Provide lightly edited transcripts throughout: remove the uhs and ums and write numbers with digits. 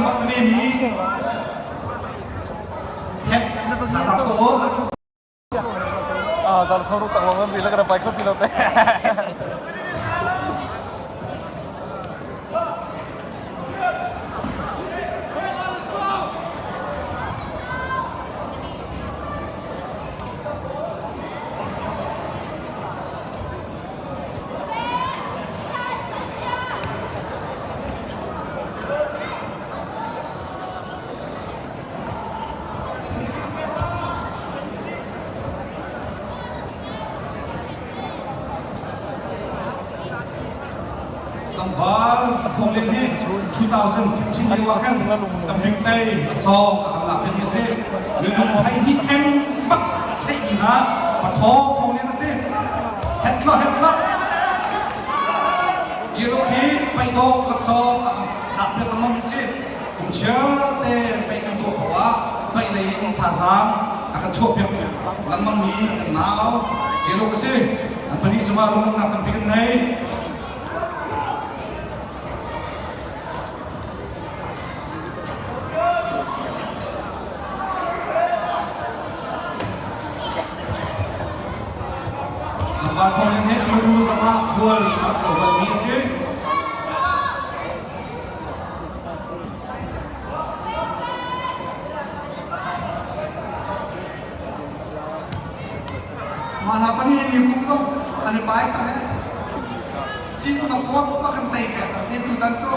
thiam bak ve mi het thazaang chuah u. Ah, zan sau tak long bi la kana pai kho ti lo te. Tlangval Thawng Lian hi 2015 lio ah khan tambik tei a sawng a kan lak mi a si. Minung hai hnih kheng bak a cheih mi hna pathawng Thawng Lian a si. Hetla hetla. Ṭialuk hi paih-dawh laksawng a kan lak piak lengmang mi si. Kum chiar te paih kan tuah paoh ah paih lei in thazaang a kan chuahpiak lengmangmi kan nau Ṭialuk a si. An pahnih cungah lunglawmhnak tampi kan ngei. Tlangval Thawng Lian hi muru zongah bual a rak co balmi a si. Mah hna pahnih hi ni kum zong an i pai cang i cin bak bak bak kan tei pek a si. Tutan cu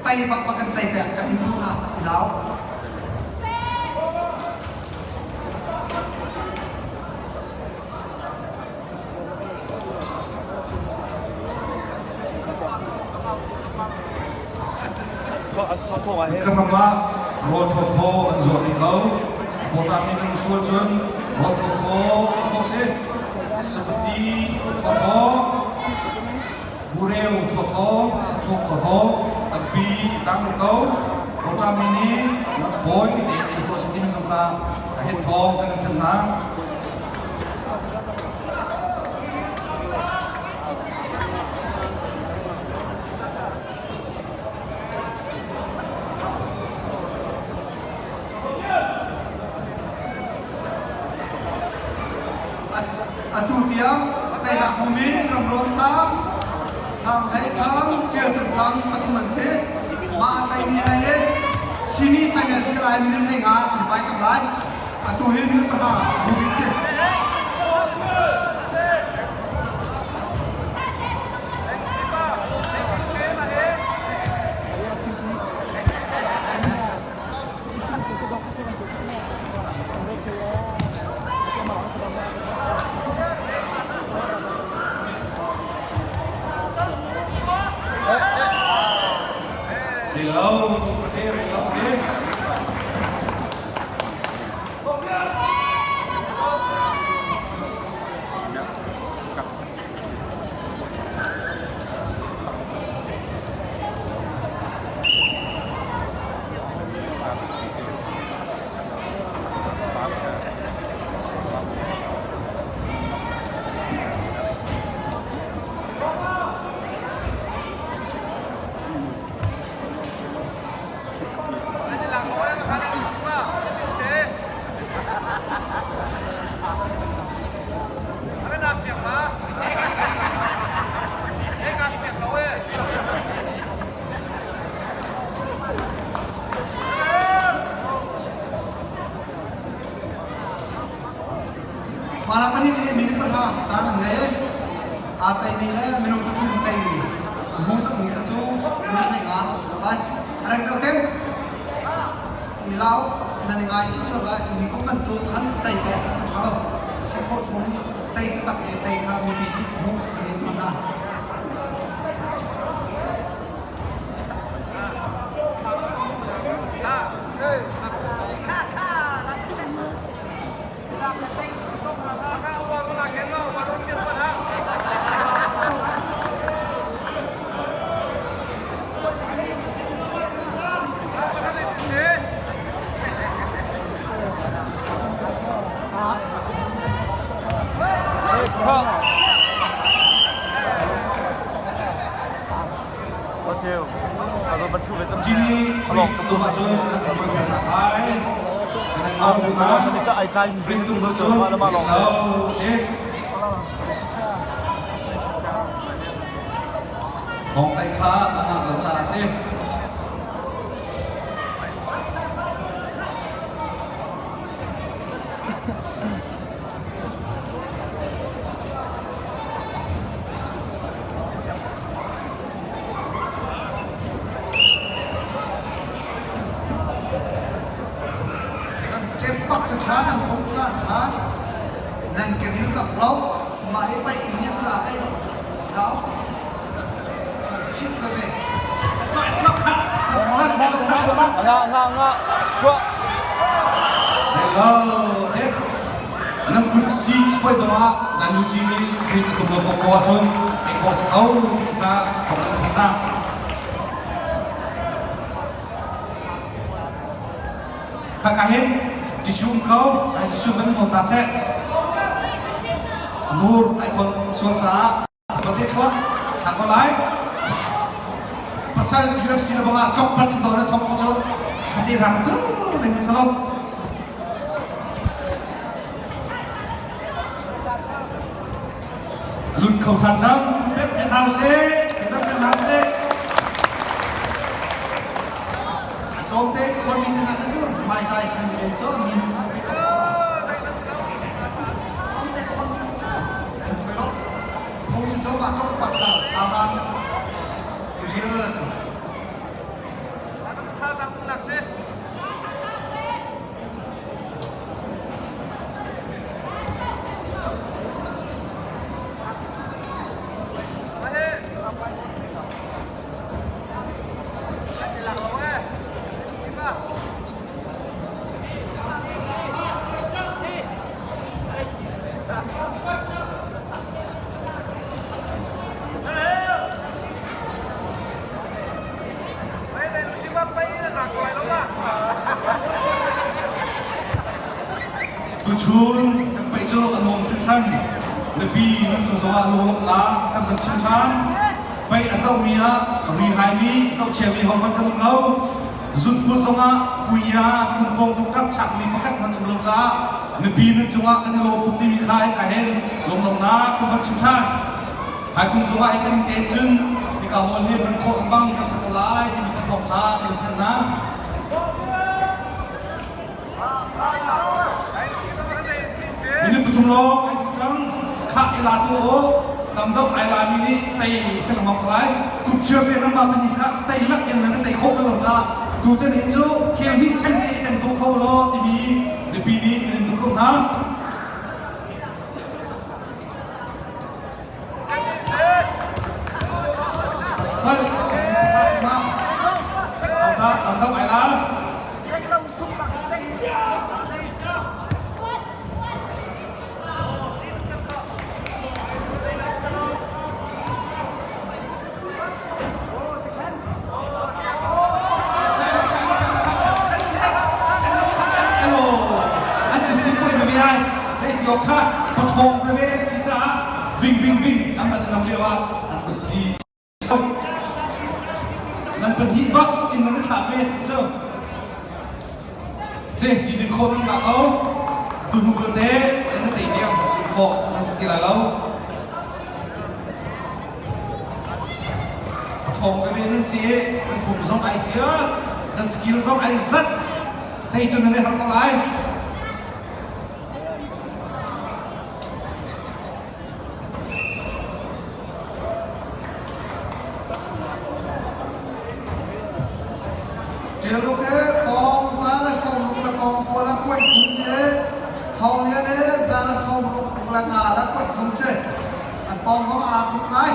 tei bak bak kan tei pek kan in duh hna ti lo. Ka ram ah rawl thawthaw an zuar rih lo. Pawṭami kan sual cun rawl thawthaw ei khawh si. Sapati thawthaw, bureu thawthaw, sathuak thawthaw tampi tang rih ko. Pawṭami nih rak fawi tein ei khawh si timi zong kha a het thawng kan in thanh hna. Atu tiang teinak hmumi Ramrawn Sang, Sang Hlei Thang, Ṭial Cung Thang pathum an si. Mah a teimi he hin semi final si lai minute 15 an pai cang lai. Atu hi minute 10 hmumi si. Rilo, rilo, rilo. Mah pahnih hi minute 10 caan an ngei. Aa teimi le minung pathum tei a hmu cangmi kha cu minute 15 si lai. A reng deuh ten. I lau nan i ngaichih sual lai. Mi kum bantuk khan tei pek kha cu ṭha lo. Si khawh chung in tei taktak te tei kha mipi nih hmuh kan in duh hna. Jini free tum ahcun na kan kawi nak lai. Kan ngol tu na. Free tum lo cun lo te. Kong tlai kha a ngah lo caah a si. Nan step pak cu ṭha, nan kongfla ṭha, nan ke rin kap lo, mah hi pei in ngiat ca kai lo. Lau. Nan fit veve. Nga nga nga. Tuah. Hello, te. Nan kut si poi zongah nan lu ci nih free na tum lo ko ko ahcun ei ko si ko kha thong nan thanh na. Kha ka hin tissue um ko, ai tissue kan in ta seh. Amur ai kon sual caah Pate chuak tha ko lai. Pasal UFC na bangah tlok pat in do na thok ko cu khate ra cu zei salo. Lut kho than cang kupet pe hau se kupet pe hau se. Tlawmte khuami te hna cu Mike Tyson kong cu mi nan khamh te ko cu. Tlawmte khuami cu an thoi lo. Phung cu mah tlok pasal Avan real a si. Tuchun kan paih cu a nuam hringhran. Mipi nan cung zongah lunglawmhnak kan van chim ṭhan. Paih a zohmi ah rihaimi, zohchiami hohmanh kan um lo. Zunput zongah kuia, kunpawng tukrak chakmi pakhat hmanh um lo caah mipi nun cungah kan i lawm tuk timi kha hika hin lunglawmhnak kan van chim ṭhan. Haikum zongah hi kan in te cun hika hall hi hman khawh lengmang kan si ko lai timi kha thawngṭha kan in thanh hna. Minute 3 lawng ai duh cang. Khah i la tu u. Tam deuh ai lami nih tei si lengmang ko lai. Kupchir te nan mah pahnih kha tei lak in nan tei khawh lo caah tuten hi cu khel hnih theng te i tem tu kho law timi mipi nih kan in duh ko hna. Sal pakhat chungah hodah tam deuh ai la? An i si poi veve ai zei ti awk ṭha paṭhawng veve an si caah ving ving ving an man nam lio ah an si nan pahnih bak in nan i thlak ve ti cu si ti din khawh nan ngah ko tu hnu te nan tei tiang din khawh na si ti lai lo A ṭhawng veve nan si i nan pum zong ai tia, na skill zong ai zat. Tei cu nan i harh ko lai. Ṭialuk he pawng za le 60 le pawng kua le kuaih thum si. Thawng Lian he za le 60 le nga le kuaih thum si. An pawng zong aa tluk ngai.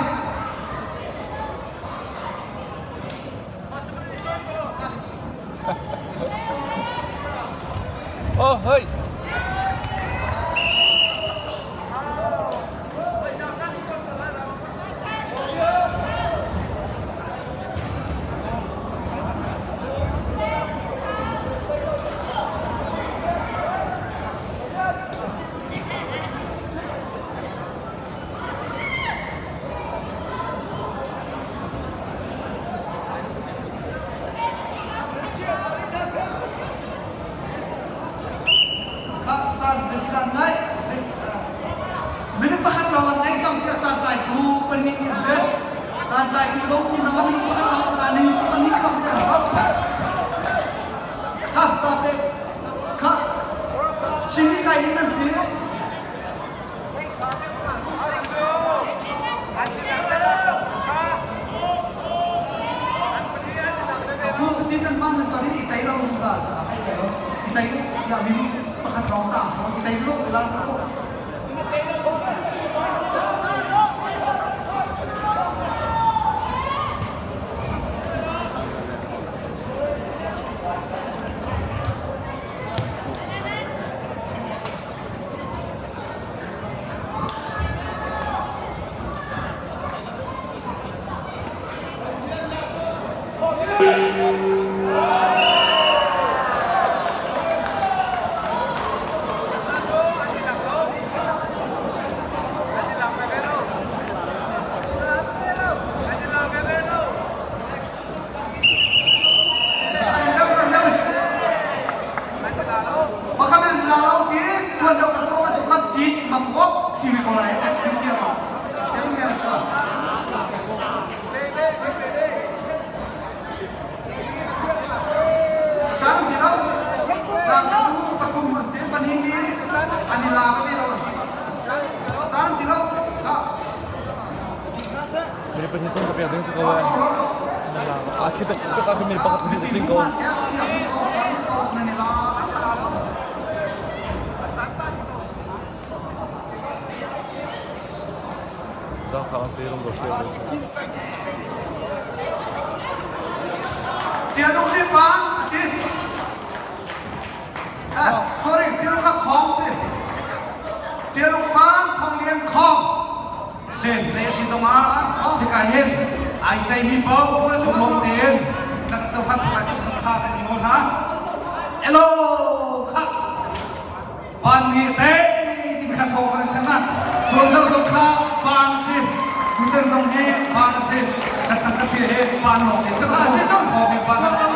Oh, hey. Pantlaitu zong kum dang ah minung pakhat lawng si nain nihin cu pahnih lawng nih an hloh. Kha ca pek kha sini kai ding nan si. Atu fatin nan man nan ton i i tei lo zungzal cu a kai lo. I tei tiah minung pakhat lawng tang fawn i tei zalok i la zalok. Pakhat in la lo ti tuan deuh kan tuah bantuk khan cit mam awk si ve ko lai a chim cia ma. Cem nge chuan. Cang ti lo. Cang satu pathum an si panin ni an i la ve lo. Cang ti lo. Ha. Miri pahnih thong ka pek ding si ko eh. A khi tak tak ah miri pakhat hnih tling ko. Zangfak an si rung do thil. Tianung ni pa ti. Eh, sorry, tianung ka khong si. Tianung pa thong lian khong. Sem zei a si zongah hika hin ai teimi paoh chunglawm tein kan cohlan pakhat in kha kan i nawl hna. Elo kha ban nih tei timi kha thaw kan in na. Tuan lo zong kha ban a si. Tutan zong hi ban a si. Kan tangka pia he ban lawng te si. Ah, si cung. Thaw he ban a si.